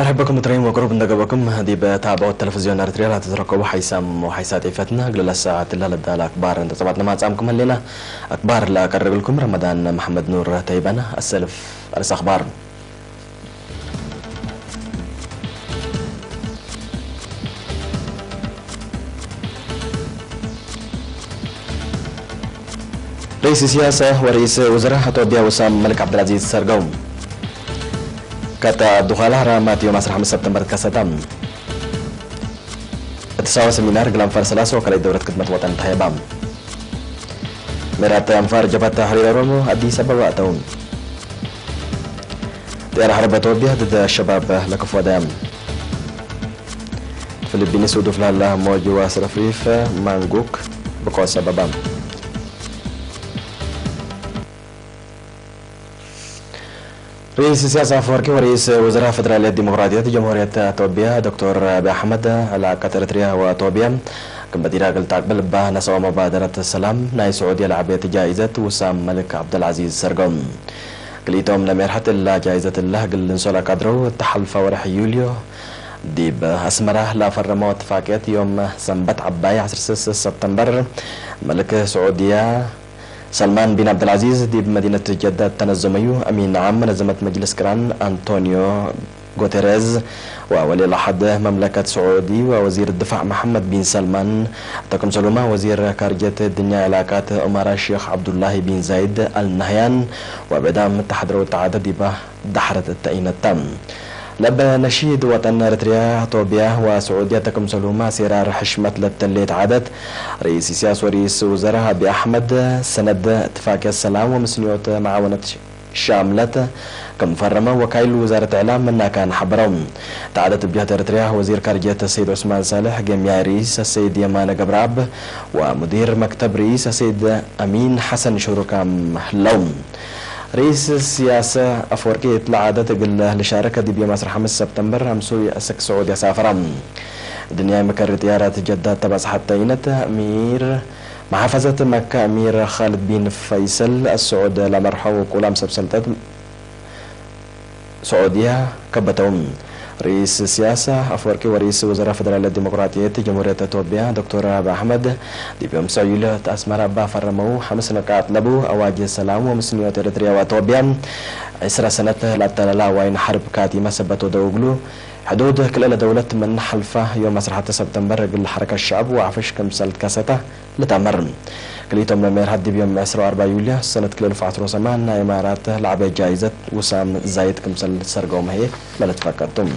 أرحبكم ترين وقرب ندقبكم دي بتابعوا التلفزيون الأريتري لا تتركوا حيسام وحيسات إفتنا قل الساعة تلا لدى الأكبار انت تبعتنا ما تسامكم هلينا أكبار لا أقرب لكم رمضان محمد نور تيبنا السلف أرس أخبار. رئيس السياسة ورئيس وزراء أتوبيا وسام ملك عبد العزيز سرقوم. كتا الدخالة رامات يوم عشرة خمسة سبتمبر كستم. اتصال سمينار قلم فار سلاسة وكالي دورة خدمة وطن تهيبام. مرات أنفار جبهة تحرير أورومو أديس أبابا أتون. طيران حرب أتوبيا ضد الشباب لكفو دام. فلبيني سودو فلالا موجو واسرفريف مانغوك بقوس أبابا. رئيس سياسة أفوركي ورئيس وزراء فدرالية ديمقراطية جمهورية أتوبيا دكتور أبي أحمد على قطر تريا وأتوبيا كم بديرة قلت أقبل با نسوى مبادرة السلام ناي سعودية لعبية جائزة وسام ملك عبد العزيز سرقوم. قليتهم لم يرحت إلا جائزة الله قل نسولا كادرو تحلف ورح يوليو ديب أسمرة لا فرموا اتفاقية يوم سنبت عباية عشرة سبتمبر ملك سعودية سلمان بن عبد العزيز ديب مدينة جدة تنظميو أمين عام منظمة مجلس كران أنطونيو غوتيريز وولي العهد مملكة سعودي ووزير الدفاع محمد بن سلمان تكم سلوما وزير خارجية الدنيا علاقات أمارة الشيخ عبد الله بن زايد آل نهيان وبعدام التحضر والتعدد ديبا دحرت التأينة تام. لبى نشيد وطن أريتريا، طوبيا وسعودية تكمسلوما سرار حشمة للتليت عادت. رئيس سياس ورئيس وزراء أبي أحمد سند اتفاق السلام ومسنيوت معاونة شاملة كم فرما وكايل وزارة إعلام من كان حبرهم. تعدت بيات أريتريا وزير خارجية السيد عثمان صالح، جميع رئيس السيد يمان قبراب، ومدير مكتب رئيس السيد أمين حسن شروكام لوم. رئيس السياسة أفوركي إطلاع عادة قل لشاركة دي بيوم عشرة خمسة سبتمبر أمسو يأسك سعودية سافرة. دنيا مكر طيارة جدة تبع صحتينة أمير محافظة مكة أمير خالد بن فيصل السعود لمرحو وكلام سبسلطة سعودية كبتهم. رئيس السياسة أفوركي ورئيس وزراء فدرالية ديمقراطية جمهورية إثيوبيا دكتور أبي أحمد دي بيوم سعيولة أسمر أبا فرمو خمس نقاط لبو أواجه السلام ومسنيوت إريتريا وإثيوبيا عسرة سنة لابتلالا وين حرب كاتي ما سبتو دوغلو حدود كل دولة من حلفة يوم مسرحة سبتمبر قل حركة الشعب وعفش كمسلت كاسته لتامر. كليتهم لمير حد بيوم عشرة وأربعة يوليو سنة كل ألف وعشرة وثمانية إمارات لعبة جائزة وسام زايد كمسل سرقوم هي بلد فكرتم.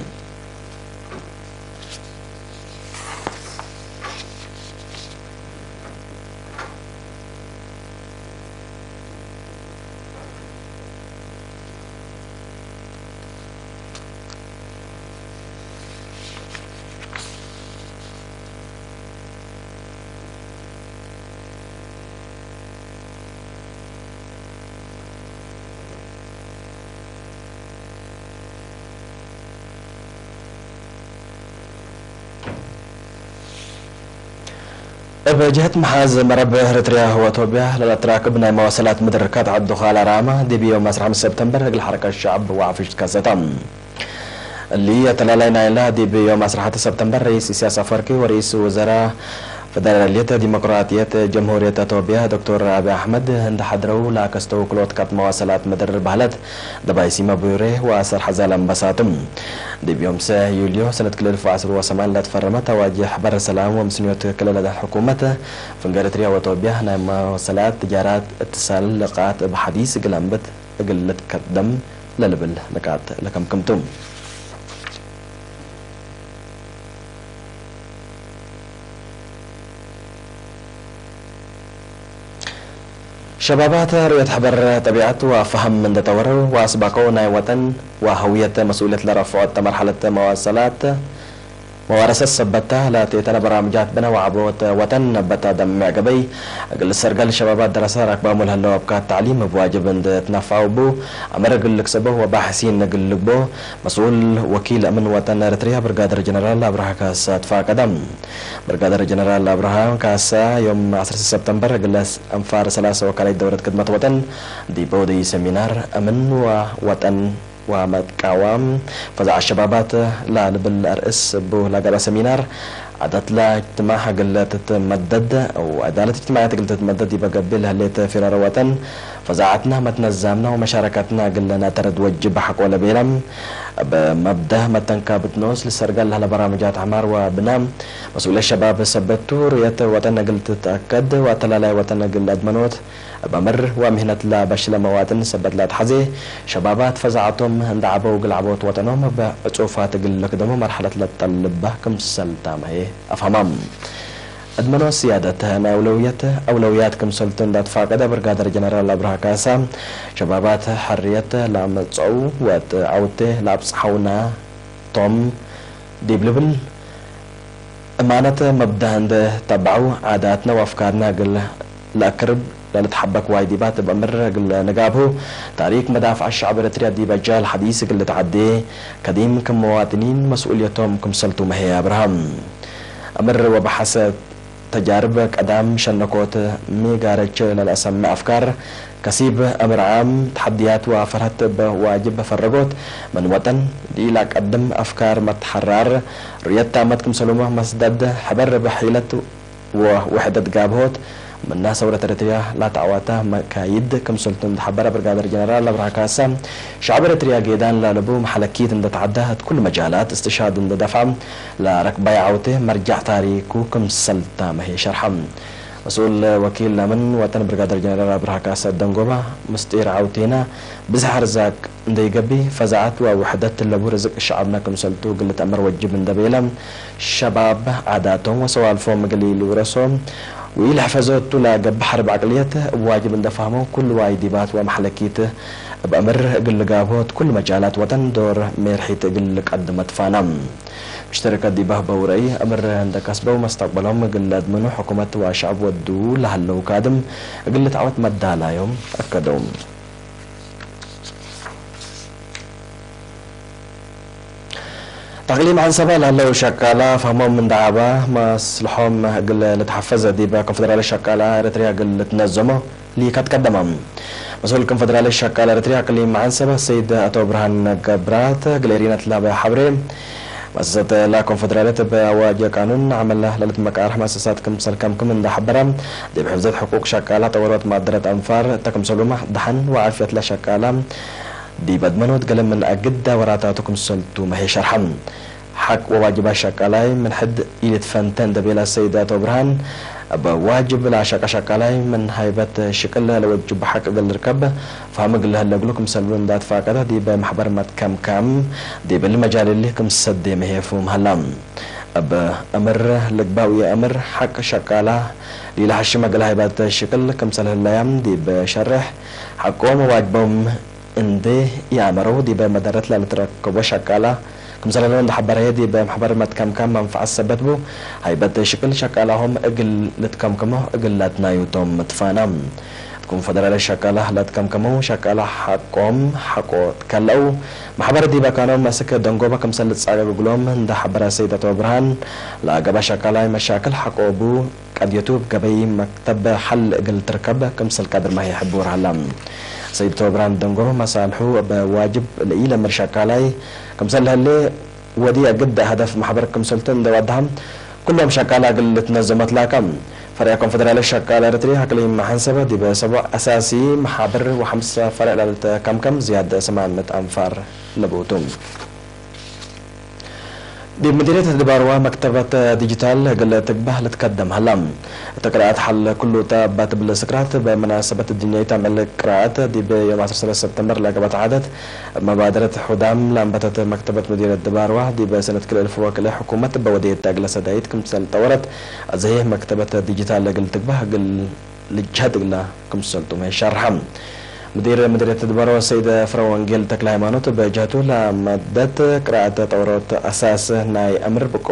እብ ጀህት መሓዝ መረብ ኤርትርያ ወኢትዮጵያ ለለትራክብ ናይ መዋሰላት ምድር ካትዓዱ ኻላ ራማ ዲብ ዮም አስራ ሓምስ ሰብተምበር እግል ሐረከት ሸዕብ ወዓፍሽ ከሰታ። እሊ የተላላይ ናይላ ዲብ ዮም አስራ ሐደ ሰብተምበር ረኢስ ኢሳያስ አፈወርቂ ወረኢስ ውዘራ ፈደራልየት ዲሞክራትየት ጀምሁርየት ኢትዮጵያ ዶክተር አብይ አሕመድ እንዳ ሐድረው ላከስተው ክሎት ካት መዋሰላት ምድር ባህለት ደባይሲመ ቡሬ ወአሰር ሐዛል አንበሳትም። ዲብ ዮም ሰ ዩልዮ ሰነት ክልል ፎ ዐስር ወሰማን ለትፈረመት አዋጅ ሕበር ሰላም ወምስንዮት ክልል ሕኩመት ፍንገ ኤርትርያ ወኢትዮጵያ ናይ መዋሰላት ትጃራት እትሳል ልቃት እብ ሐዲስ እግል አንብት እግል ልትከደም ለልብል ንቃት ለከምክምቱ። ሸባባት ርእየት ሕበር ጠቢዐት ወፈሀም እንደ ጠወረው ወአስባቀው ናይ ወጠን ወሀውየት መስኡልየት ለረፍዖት መርሐለት መዋሰላት መዋረሰት ሰበታ ለቴተነ በራምጃት ብነ ወዐቦት ወጠን ነበታ ደሚዕ ገበይ እግል ሰርገል ሸባባት ደረሰ ራክባሙ ለህለው አብካት ተዕሊም እብ ዋጅብ እንደ ትነፋው ቡ አመር እግል ልክሰቦ ወባሕሲን እግል ልግቦ መስኡል ወኪል አምን ወጠን ኤርትርያ ብርጋደር ጀነራል አብርሃ ካሳ ትፋቀደ። ብርጋደር ጀነራል አብርሃ ካሳ ዮም ዐሰርተ ሰብተምበር እግለ አንፋር ሰላሳ ወካላይት ደውረት ክድመት ወጠን ዲብ ወደይ ሰሚናር አምን ወወጠን ومقاوم فزع الشبابات لا لبل أرئس بو لا قبا سمينار عدت لا اجتماع قلة تتمدد أو عدالة اجتماعية قلة تتمدد يبقى قبل هليت في رواتن فزعتنا متنزامنا ومشاركتنا قلنا ترد وجب حق ولا بيلم بمبدأ متنكابت نوس لسرقال هلا برامجات عمار وبنام مسؤول الشباب سبتو رؤية وطن قلت تتأكد وتلالاي وطن قلة منوت በምር ወምህነትላ በሽለ መዋጥን ሰበትላ ተሓዜ ሸባባት ፈዛዓቶም እንዳዓበው ግልዓቦት ወጠኖም በዕጹፋት እግል ለክደሞ መርሓለት ለጠልባ ክምሰል ታመሄ ኣፍሃማም። እድመኖ ስያደት ናይ ኣውለውየት ኣውለውያት ክምሰልቱ እንዳተፋቀደ ብርጋደር ጀነራል ኣብርሃ ካሳ ሸባባት ሕርየት ላመጸው ወጥ ዓውቴ ላብጽሓውና ቶም ዲብልብል እማነተ መብዳህ እንደ ተባዑ ዓዳትና ወአፍካርና እግል ለአክርብ ለልትሐበክ ዋይ ዲባት በምር እግል ንጋብሁ ታሪክ መዳፍዓ ሸዕብ ኤረትርያ ዲበ ጃል ሐዲስ እግል ልትዓዴ ከዲም ክም መዋጥኒን መስኡልየቶም ክምሰልቱ መሄ አብርሃም። እምር ወበሐሰ ተጃርብ ቀዳም ሸነኮት ሜጋረች ለልአሰምዕ አፍካር ከሲብ እምር ዓም ተሐድያት ወፈርሀት እብ ዋጅብ ፈረጎት ምን ወጠን ዲላ ቀድም አፍካር መትሐራር ሩየት ታመት ክምሰሉመ መስደድ ሕበር ብሒለት ወውሕደት ጋብሆት ምና ሰውረት ኤረትርያ ላተዕዋታ መካይድ ክምሰልቱ እንተሐበረ ብርጋደር ጀነራል አብርሃ ካሳ ሸዕብ ኤረትርያ ጌዳን ላለቡ መሐለኪት እንደተዓዳ እት ኩሉ መጃላት እስትሽሃድ እንደደፍዓ ለረክባይ ዓውቴ መርጃዕ ታሪኩ ክምሰል ታመሄ ሸርሐ። መስኡል ወኪል ለምን ወጠን ብርጋደር ጀነራል ኣብርሃ ካሳ ደንጎባ ምስጢር ዓውቴና ብዝሕ ርዛቅ እንደይገቢ ፈዛዓት ወውሕደት ትለቡ ርዝቅ ሸዓብና ክምሰልቱ ግልት አመር ወጅብ እንደቤለ ሸባብ ዓዳቶም ወሰዋልፎም እግል ኢልውረሶ ወኢልሕፈዞቱ ለገብእ ሐርብ አቅልየት እብ ዋጅብ እንደፋህሞ ኩሉ ዋይ ዲባት ወመሐለኪት እብ አምር እግል ልጋብሆት ኩሉ መጃላት ወጠን ዶር ሜርሒት እግል ልቀድመ ትፋና። ምሽተረከት ዲባህ በውረይ እምር እንደ ከስበው መስተቅበሎም እግል ለድምኑ ሕኩመት ወሸዕብ ወዱ ለሀለው ካድም እግል ልትዓወት መዳላዮም አከደው። ተቅሊም ዐንሰበ ለሀለው ሸቃላ ፈህሞም እንደ ዐባ መስልሖም እግል ልትሐፈዘ ዲበ ኮንፈደራሊ ሸቃላ ኤረትርያ እግል ልትነዘሞ ሊከት ቀደመ። መስኡል ኮንፈደራሊ ሸቃላ ኤረትርያ እቅሊም ዐንሰበ ሰይድ አቶ ብርሃን ገብራት እግል ኤሪነት ለሀበ ሐብሬ መሰሰት ላ ኮንፈደራልየት እብ አዋጅ ቃኑን ዐመል ለልትመቃርሕ መሰሳት ክምሰል ከምክም እንዳ ሐበረ ዲብ ሕፍዘት ሕቁቅ ሸቃላ ጠወሮት ማደረት አንፋር እተ ክምሰሉመ ደሐን ወዓፍየት ለሸቃላ ዲብ አድመኖት ገለ ምን አግዳ ወራታቱ ክምሰልቱ መሄ ሸርሐ። ሐቅ ወዋጅባት ሸቃላይ ምን ሕድ ኢልትፈንተ እንደ ቤለ ሰይድ አቶ ብርሃን፣ እብ ዋጅብ ለአሸቀ ሸቃላይ ምን ሃይበት ሽቅል ለወጅቡ ሐቅ እግል ልርከብ ፋህም እግል ለህለ እግሉ ክምሰሉ እንዳ ትፋቀደ ዲብ መሕበር መትከምካም ዲብል መጃልል ክምሰዴ መሄፉ ምህላ። እብ እምር ልግባዊ እምር ሐቅ ሸቃላ ሊለሐሽመ እግል ሃይበት ሽቅል ክምሰል ህለያም ዲብ ሸርሕ ሐቆም ወዋጅቦም እንዴ ይአመረው ዲበ መደረት ለልትረከቦ ሸቃላ ክምሰለነው እንደ ሐበረየ ዲበ መሕበር መትከምካም መንፈዐት ሰበት ቡ፣ ሃይበት ሽቅል ሸቃላሆም እግል ልትከምክሞ እግል ለትናዩቶም ምትፋና። እት ኮንፈደራልየት ሸቃላ ለትከምከመው ሸቃላ ሐቆም ሐቆ ትከለአው፣ መሕበር ዲበ ካኖም መስክ ደንጎበ ክምሰል ልትጻገግ እግሎም እንደ ሐበረ ሰይድ አቶ ብርሃን፣ ለአገባ ሸቃላይ መሻክል ሐቆ ቡ ቀድየቱ እብ ገበይ መክተብ ሐል እግል ትርከብ ክምሰል ካድር ማሂ ሕቡር ሀላ። ሰይድ ተወብራን ደንጎሮ መሳልሑ እብ ዋጅብ ለኢለምር ሸቃላይ ክምሰል ለህሌ ወዲ እግድ ሀደፍ ማሕበር ክምሰልቱ እንደ ወድሃም ኩሎም ሸቃላ እግል ልትነዘመት ላካ። ፈሪዕ ኮንፈደራልየት ሸቃላ ኤረትርያ አቅሊም ሐንሰበ ዲበ ሰቡዕ አሳሲ መሓብር ወሐምሳ ፈሪዕ ለልትከምከም ዝያድ ሰማንመት አንፋር ለብኡቱ። ዲብ ምዲርየት ድባርዋ መክተበት ዲጂታል እግል ትግባህ ልትከደም ሀላ። እተ ቅርአት ሐል ክሉ እተ እባ ትብል ስክራት በመናሰበት ድንያይት አምዕል ቅርአት ዲብ ዮም ዐሰርተ ሰለስተ ሰብተምበር ለገብአት ዓደት እብ መባደረት ሑዳም ለአንበተት መክተበት ምዲርየት ድባርዋ ዲብ ሰነት ክልኤ እልፍ ወክልኤ ሕኩመት በወደየት እግለ ሰዳይት ክምሰል ጠወረት አዘየ መክተበት ዲጂታል እግል ትግባህ እግል ልጅሀድ እግላ ክምሰልጡመ ሸርሐ። ምዲር ምድርየት ድባርዋ ሰይድ ፍረወንጌል ተክለሃይማኖት በጀህቱ ለመደት ቅራአት ጠውሮት አሳስ ናይ አምር ብቆ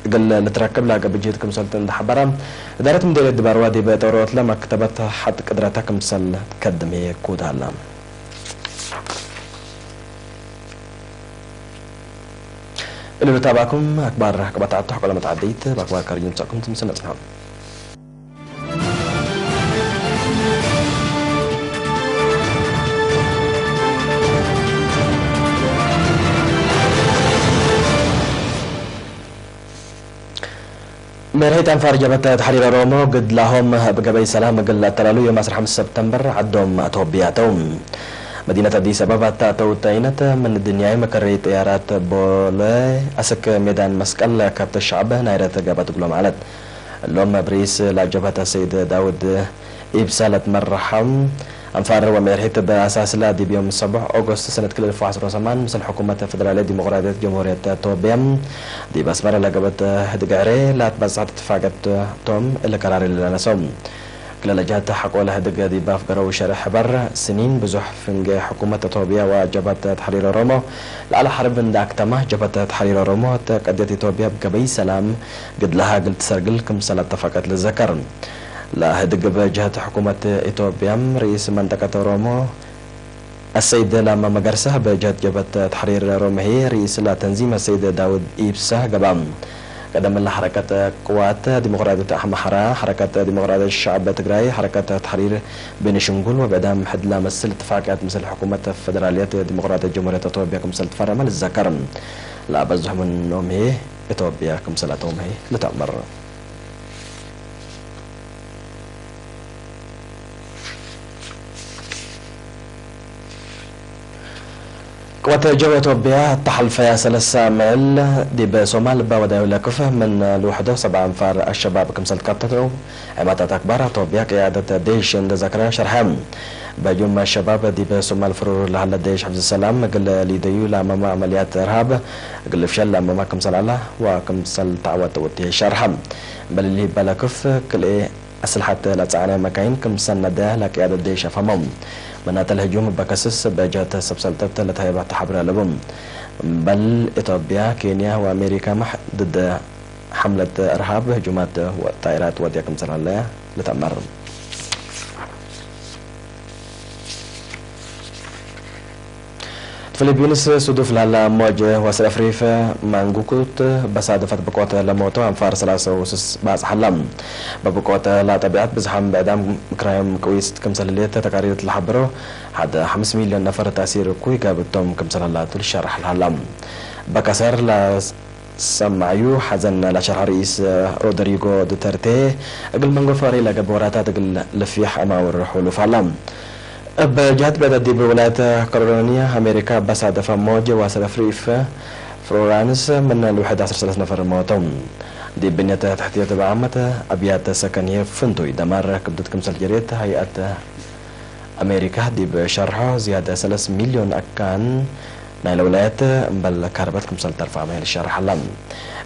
እግል ልትረክብ ላገ ብጅህት ክምሰልቱ እንደ ሐበራ፣ እዳረት ምድርየት ድባርዋ ዲበ ጠውሮት ለመክተበት ሐጥ ቅድረታ ክምሰል ትከድም የኩድ ሀላ። እልሉ ታባኩም አክባር ቅባታት ሐቆለ መትዓደይት በአክባር ካርጅ ምሳኩም ትምስል ነጽናም። ርሂት ኣንፋር ጀበተ ተሕሪር ኦሮሞ ግድላሆም ብገበይ ሰላም እግል ኣተላሉ ዮም ኣስራ ሓምስተ ሰብተምበር ዓዶም ኣተወብያተው። መዲነት ኣዲስ ኣበባ ታተው ተይነት ምን ድንያይ መከሪ ጥያራት ቦለ ኣስክ ሜዳን መስቀል ከብተ ሻዕበ ናይረት ገበት ብሎ ማለት ሎም ብሪስ ላጀበተ ሰይድ ዳውድ ኢብሳ ለትመርሐ ኣንፋር ወሜርሒት በኣሳስላ ዲብ ዮም ሰቡሕ ኦጎስት ሰነት ክልተ ኣልፍ ዓሰርተ ሰማን ምስል ሕኩመት ፈደራልየት ዲሞክራትየት ጀምሁርየት ኢትዮጵያ ዲብ ኣስመራ ለገበት ህድግዕሬ ላትበጻሕት ትፋገት ቶም እልከራሪ ለነሰው። ክልለ ጃት ሓቆለ ህድግ ዲብ ኣፍገረው ሸርሕ ሕበር ስኒን ብዙሕ ፍንገ ሕኩመት ኢትዮጵያ ወጀባት ተሕሪር ኦሮሞ ለዓለ ሓርብ እንዳ ኣክተማ ጀባት ተሕሪር ኦሮሞ ተቀድየት ኢትዮጵያ ብገበይ ሰላም ግድላሃ ግልት ሰርግል ክምሰል ኣተፋቀት ልዘከር። ለህድግብ ጀህት ሕኩመት ኢትዮጵያም ርኢስ መንጠቀት ኦሮሞ ኣሰይድ ላማ መገርሳ በጀህት ጀበት ተሕሪር ኦሮሞ ርኢስ ላ ተንዚም ኣሰይድ ዳውድ ኢብሳ ገባ። ቀደም ላ ሐረከት ቅዋት ዲሞክራትየት ኣምሓራ፣ ሐረከት ዲሞክራትየት ሸዕብ ትግራይ፣ ሐረከት ተሕሪር ቤኒሽንጉል ወብዕዳም ሕድላ መስል እትፋቅያት ምስል ሕኩመት ፈደራልየት ዲሞክራትየት ጀምሁርየት ኢትዮጵያ ክምሰል ትፈረመ ልዘከር። ለኣበዝሑ ምኖም ኢትዮጵያ ክምሰላቶም ልተእምር። ቅወት ጀው ኢትዮጵያ እተሓልፈያ ሰለሳ ምዕል ዲብ ሶማል ባወዳዩ ለክፍ ምን ልውሕዶ ሰብዓ ኣንፋር ኣሸባብ ክምሰል ትካተተው ዕማታት ኣክባር ኢትዮጵያ ቅያደት ዴሽ እንደዘክረ ሸርሐ። በጁም ኣሸባብ ዲብ ሶማል ፍሩር ለሃለ ዴሽ ሕፍዝ ሰላም እግል ሊደዩ ለኣማማ ዕመልያት እርሃብ እግል ፍሸል ለኣማማ ክምሰል ኣላ ወክምሰል ተዓወት ውት ሸርሐ። በልሊ በለክፍ ክልኤ ኣስልሓት ለጸዓነ መካይን ክም ሰነደ ለቅያደት ዴሽ ኣፈመው። መናተ ለህጁም በከስስ በጀት ሰብ ሰልጠት ለተህባ ተሓብረ ኣለቡ። በል ኢትዮጵያ፣ ኬንያ ወኣሜሪካ ማሕ ድደ ሓምለት እርሃብ ህጁማት ወጣይራት ወዲያ ክምሰል ኣለያ ልተመር። ፊሊፒንስ ሱዱፍ ላላ ሞጀ ወስረፍሪፍ ማንጉኩት በሳደፈት ብቆተ ለሞቶ ኣንፋር ሰላሳ ወስስ ባጽሓላ። በብቆተ ላጠቢዓት ብዝሓም ብዕዳም ምክራዮም ቅዊስት ክምሰልልየት ተካሪርት ለሓበሮ ሓደ ሓምስ ሚልዮን ነፈር ተኣሲር እኩይ ጋብቶም ክምሰለላቱ ልሸራሕ ልሃላ። በከሰር ላ ሰማዩ ሓዘን ላሸርሐ ርኢስ ሮደሪጎ ዱተርቴ እግል መንጎ ፈሪ ለገብ ወራታት እግል ልፊሕ ኣማውር ሑሉፍ ኣላ። እብ ጃት ቤት ዲብ ውላየት ካሮሎኒያ ኣሜሪካ ኣባሳደፋ ሞጀ ዋሰረፍ ሪፍ ፍሎራንስ ምን ልውሕድ ዓሰርተ ሰለስተ ነፈር ሞቶም። ዲብ ብንየት ትሕትየት ብዓመት ኣብያት ሰከንየ ፍንቱይ ደማር ክብደት ክምሰል ጀርየት ሃይኣት ኣሜሪካ ዲብ ሸርሖ ዝያደ ሰለስ ሚልዮን ኣካን ናይ ለውላየት እምበል ካርበት ክምሰል ተርፋ መሄል ሸርሓላ።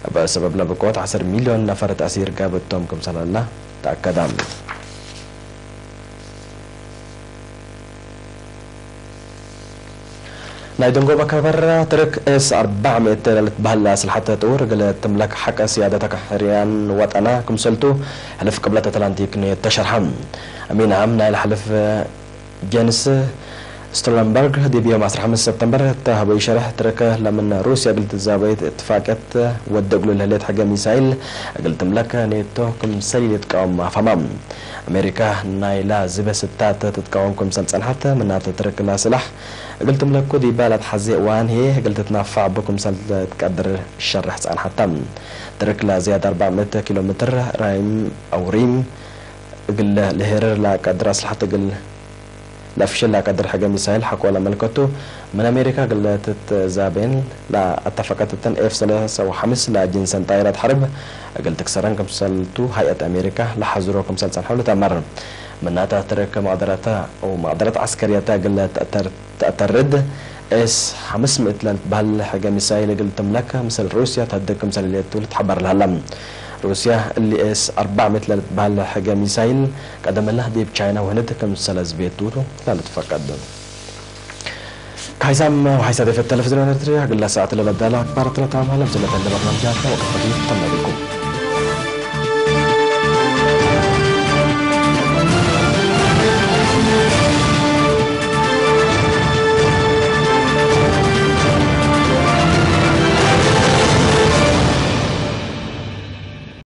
እብ ሰበብ ለብቆት ዓስር ሚልዮን ነፈር ተኣሲር ጋብቶም ክምሰል ኣላ ተኣከዳ። ናይ ደንጎበ ከበር ትርክ ኤስ ኣርባዕ ሚእቲ ለልትበህል ኣስልሓተ ጥውር እግል ትምለክ ሓቀ ስያደተ ሕርያን ወጠና ክምሰልቱ ሕልፍ ቅብለት ኣትላንቲክ ንየት ተሸርሓ። ኣሚን ዓም ናይ ልሓልፍ ጀንስ ስቶለንበርግ ዲብ ዮም ዓሰርተ ሓሙሽተ ሰብተምበር ተህበዩ ሸርሕ ትርክ ለምን ሩስያ እግል ትዛበይት እትፋቅየት ወደ እግሉ ለህሌት ሕገ ሚሳይል እግል ትምለክ ኔቶ ክምሰል ኢልትቃወም ኣፋማ። ኣሜሪካ ናይላ ዝበ ስታት ትትቃወም ክምሰል ጸንሓት ምናተ ትርክ ላ ስላሕ እግል ትምለኩ ዲባ ላትሓዜ እዋን ሄ እግል ትትናፋዕ ብክምሰል ትቀድር ሸርሕ ጸንሓታ። ትርክ ላ ዝያድ ኣርባዕ ሚእቲ ኪሎ ሜትር ራይም ኣውሪም እግል ልሄርር ላቀድር ኣስልሓት እግል ለፍሽል ላቀድር ሕገ ሚሳይል ሓቆ ለመልከቱ ምን ኣሜሪካ እግል ትትዛቤን ላኣተፈቀትተን ኤፍ ሰላሳ ወሓምስ ላጅንሰን ጣይራት ሓርብ እግል ትክሰረን ክምሰልቱ ሃይኣት ኣሜሪካ ለሓዝሮ ክምሰል ጸንሐው ልተመር። ምናታ ትርክ መቅደረታ ወመቅደረት ዓስከርያታ እግል ተእተር-፣ ተእተርድ ኤስ ሓምስ ሚእት ለልትበሃል ሕገ ሚሳይል እግል ትምለክ ምስል ሩስያ ተህድግ ክምሰል ኢሌቱ ልትሓበር ለሃላ። ሩስያ እሊ ኤስ ኣርባዕ ሚእት ለልትበሃል ሕገ ሚሳይል ቀደመላ ዲብ ቻይና ወህንድ ክምሰለ ዝቤቱ ላልትፈቀድ። ካይሳም ወሓይሳ ደፈት ተለፍዝን ኤርትርያ ግላ ሰዓት ለበዳላ ኣክባር ትለታ ማለም ዝለተን ለበርናምጃታ ወቅፈቱ ተመሪኩም።